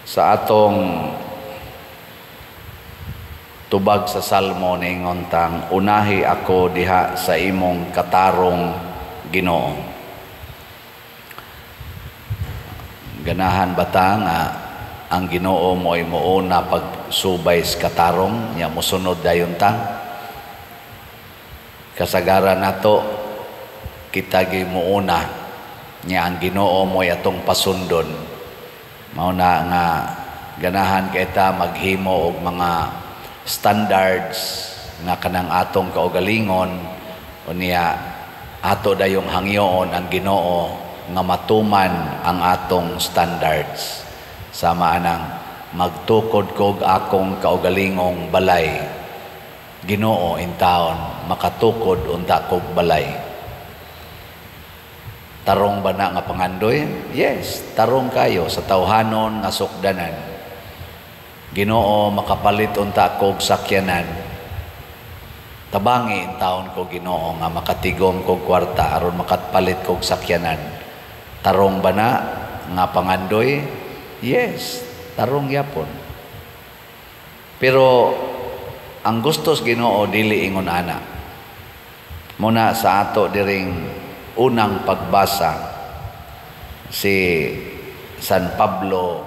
Sa atong tubag sa Salmo, niingon tang, "Unahi ako diha sa imong katarong, Ginoo." Ganahan ba ta nga ang Ginoo mo'y muuna pagsubay sa katarong nya mosunod dayon ta? Kasagaran nato, kita gyud muuna nya ang Ginoo mo'y atong pasundon. Mao na nga ganahan kay ta maghimo og mga standards nga kanang atong kaugalingon, unya ato dayong hangyoon ang Ginoo nga matuman ang atong standards. Sama anang magtukod kog akong kaugalingong balay, Ginoo, intawon makatukod unta kog balay. Tarong ba na nga pangandoy? Yes, tarong kayo sa tawhanon nga sukdanan. Ginoo, makapalit unta kog sakyanan. Tabangi intawon ko, Ginoo, nga makatigom kog kwarta aron makapalit kog sakyanan. Tarong ba na nga pangandoy? Yes, tarong yapon. Pero ang gustos Ginoo dili ingon ana. Muna sa ato diring unang pagbasa, si San Pablo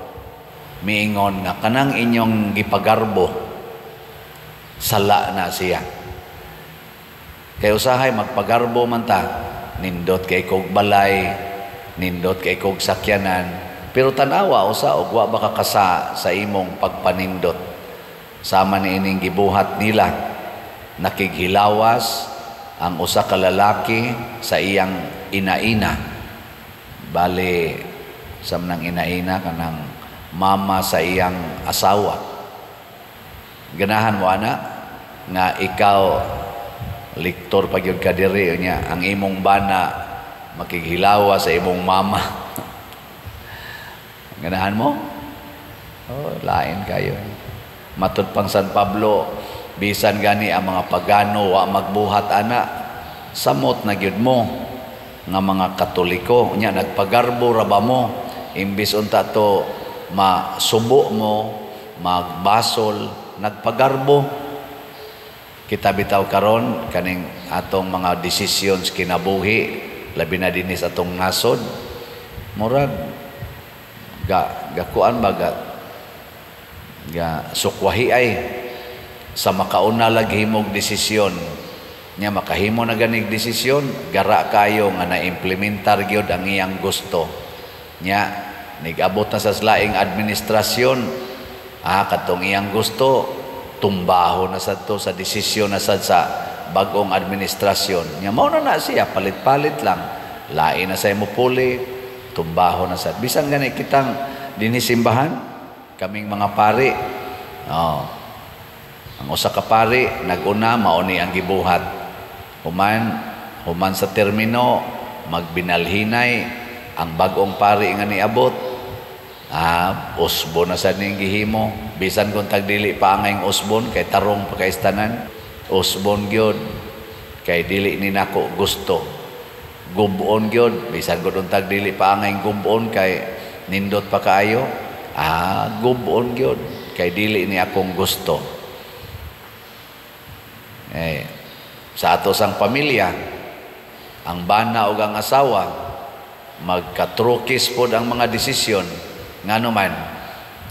miingon nga kanang inyong gipagarbo, sala na siya. Kay usahay magpagarbo man ta, nindot kay kog balay, nindot kay kog sakyanan, pero tan-awa usa og wa ba ka kasa sa imong pagpanindot. Sama ni ining gibuhat nila, nakighilawas ang usa ka lalaki sa iyang ina-ina. Bali sa nang ina-ina, kanang mama sa iyang asawa. Ganahan mo ana nga ikaw lektor pa gyud ka diri, nya ang imong bana makighilawa sa imong mama? Ganahan mo? Oh, lain kayo. Matud pang San Pablo, bisan gani ang mga pagano wa magbuhat ana, samot na gyud mo nga mga Katoliko. Nya nagpagarbo ra ba mo? Imbis unta to masubo mo, magbasol, nagpagarbo. Kita bitaw karon, kaning atong mga decisions kinabuhi, labi na dinhi sa atong nasod, murag ga gakuan ba, ga ga sukwahi ay sa makauna lag himog desisyon. Nya makahimo na ganig desisyon, gara kayo nga na-implementar gyud ang iyang gusto. Nya nigabot na sa laing administrasyon, katong iyang gusto tumbaho na sad to sa desisyon na sad sa bag-ong administrasyon. Nya mao na na siya, palit-palit lang, lain na sa imo puli, tumbaho na sad. Bisan gani kitang dinhi simbahan, kaming mga pari, oh, ang usa ka pari naguna, mao ni ang gibuhat. Human human sa termino, magbinalhinay ang bag-ong pari nga niabot, usbon na sad ning gihimo. Bisan kung tagdili pa angay usbon kay tarong pa kay tanan, usbon gyud kay dili ni nako gusto. Gubon gyud, bisan kung tagdili pa angay gubon kay nindot pa kaayo, gubon gyud kay dili ni akong gusto. Eh, sa ato sang pamilya, ang bana ug ang asawa, magkatrukis pod ang mga desisyon. Ngano man?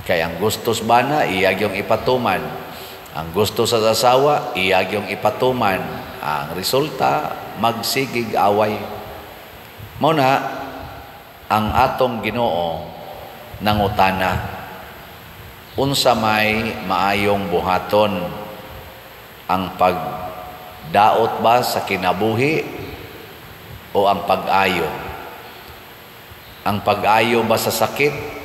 Kay ang gusto sa bana, iya yung ipatuman. Ang gusto sa asawa, iya yung ipatuman. Ang resulta, magsigig away. Mao na ang atong Ginoo nangutana, unsa may maayong buhaton, ang pagdaot ba sa kinabuhi o ang pag-ayo? Ang pag-ayo ba sa sakit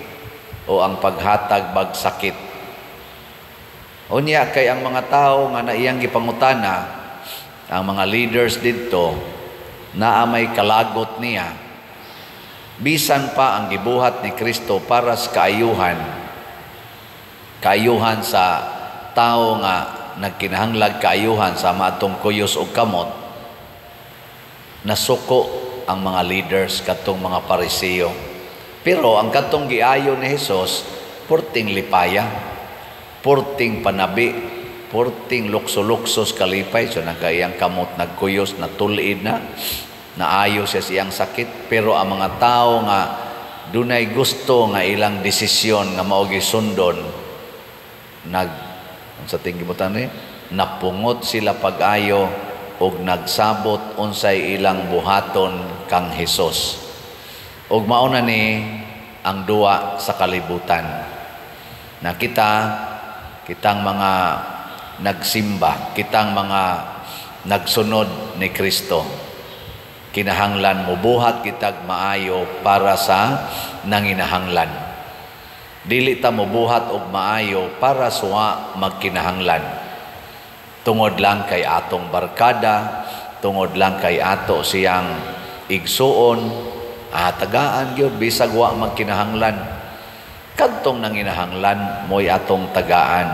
o ang paghatag bag sakit? Unya kay ang mga tao nga naiyang gipangutana, ang mga leaders didto, naa may kalagot niya. Bisan pa ang gibuhat ni Kristo para sa kaayuhan, kaayuhan sa tao nga nagkinahanglag kaayuhan, sama atong kuyos og kamot, nasuko ang mga leaders, katong mga Pariseo. Pero ang katong giayo ni Hesus, Porting lipaya, porting panabi, porting lukso-luksos kalipay. So nagayang kamot nagkuyos, natulid na, naayo siya siyang sakit. Pero ang mga tao nga dunay gusto nga ilang desisyon nga mao sundon, nag sa tinggi mo tani, napungot sila pag-ayo og nagsabot unsay ilang buhaton kang Hesus. Og mao na ni ang duwa sa kalibutan. Na kita, kitang mga nagsimba, kitang mga nagsunod ni Kristo, kinahanglan mubuhat kitag maayo para sa nanginahanglan. Dili ta mubuhat og maayo para suwa magkinahanglan. Tungod lang kay atong barkada, tungod lang kay ato siyang igsuon, tagaan gyud bisag wa magkinahanglan. Kadtong nanginahanglan mo'y atong tagaan.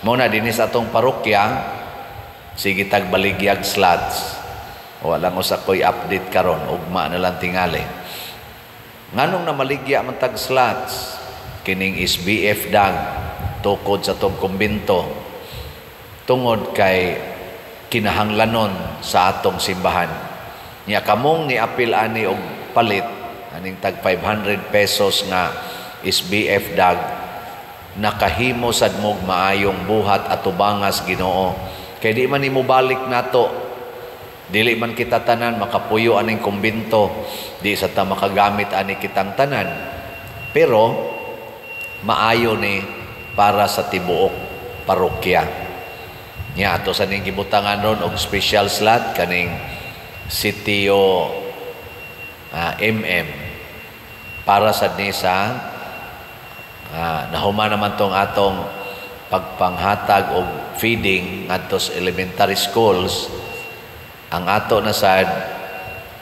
Mo na dinis atong parokya, sige tag baligyag slots. Wala lang usa ko'y update karon, ugma na lang tingali. Nganong namaligya man tag slots? Kining SBF dag tukod sa tong kumbinto, tungod kay kinahanglanon sa atong simbahan. Nya kamong niapil ani og palit aning tag 500 pesos nga SBF dag, nakahimo sad mog maayong buhat atubangas Ginoo. Kay di man nimo balik nato, dili man kita tanan makapuyo aning kumbinto, di sa ta makagamit ani kitang tanan. Pero maayo ni para sa tibuok parokya. Nya ato sa ning gibutangan ron og special slot kaning sitio MM para sad ni sa nahuman naman tong atong pagpanghatag og feeding ngadto sa elementary schools. Ang ato na sad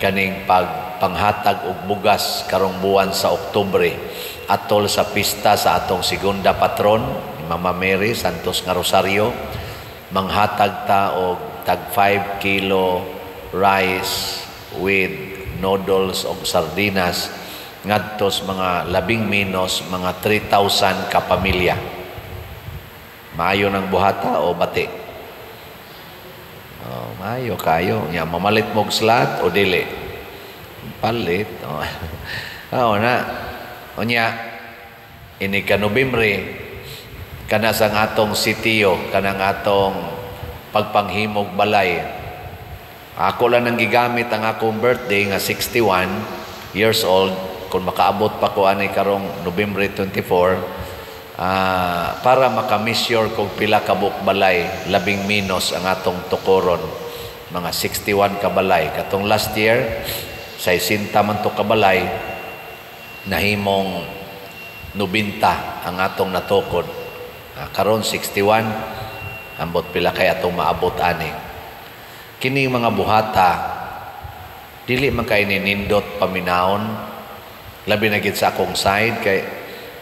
kaning pagpanghatag og bugas karong buwan sa Oktubre atol sa pista sa atong segunda patron ni Mama Mary Santos nga Rosario, manghatag ta og tag 5 kilo rice with noodles og sardinas ngadto sa mga labing menos mga 3,000 ka pamilya. Maayo ng buhata o bati? Oh, maayo kayo. Nya mamalit mog slot o dili? Palit. Oh. Oh, na. Unya ini ka Nobyembre kana sa atong sitio, kanang atong pagpanghimog balay. Ako lang nang gigamit ang akong birthday nga 61 years old, kung makaabot pa ko ani karong Nobyembre 24, para maka-measure kog pila ka buok balay labing menos ang atong tukoron, mga 61 ka balay. Katong last year 60 man to ka balay, nahimong 90 ang atong natukod. Karon 61, ambot pila kay atong maabot ani. Kini mga buhata dili man kay ninindot paminawon, labi na gid sa akong side kay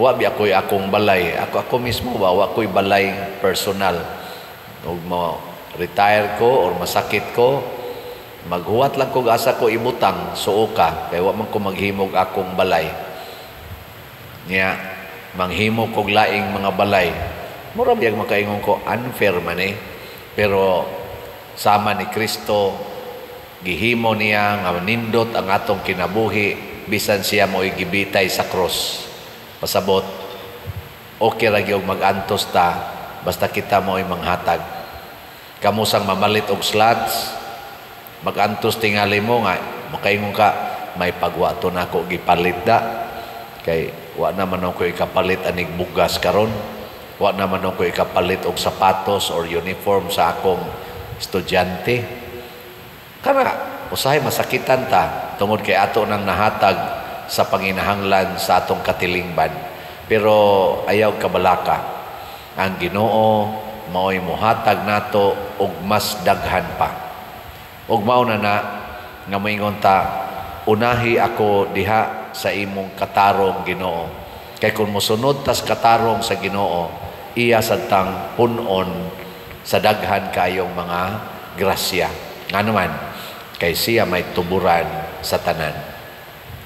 wa bi ako'y akong balay. Ako mismo ba wa ko'y balay personal. Ug mo retire ko or masakit ko, maghuwat lang kog asa ko ibutang suo ka kay wa man ko maghimog akong balay. Nya manghimo kog laing mga balay. Mura biyag makaingon ko unfair man eh. Pero sama ni Kristo, gihimo niya nga nindot ang atong kinabuhi bisan siya mo'y gibitay sa cross. Pasabot, okay ra gyud mag-antos ta basta kita mo'y manghatag. Kamusang mamalit og slots, mag-antos tingali mo nga makaingon ka may pagwa to nako gipalit da kay wa naman ako ikapalit anig bugas karon, wa naman ako ikapalit og sapatos or uniform sa akong estudyante. Kana usahay masakitan ta tungod kay ato nang nahatag sa panginahanglan sa atong katilingban. Pero ayaw kabalaka, ang Ginoo mao'y mohatag nato og mas daghan pa. Og mao na na nga moingon ta, unahi ako diha sa imong katarong, Ginoo. Kay kung mosunod tas katarong sa Ginoo, iya sad tang pun-on sa daghan kayong mga grasya. Ngano man, kay siya may tuburan sa tanan.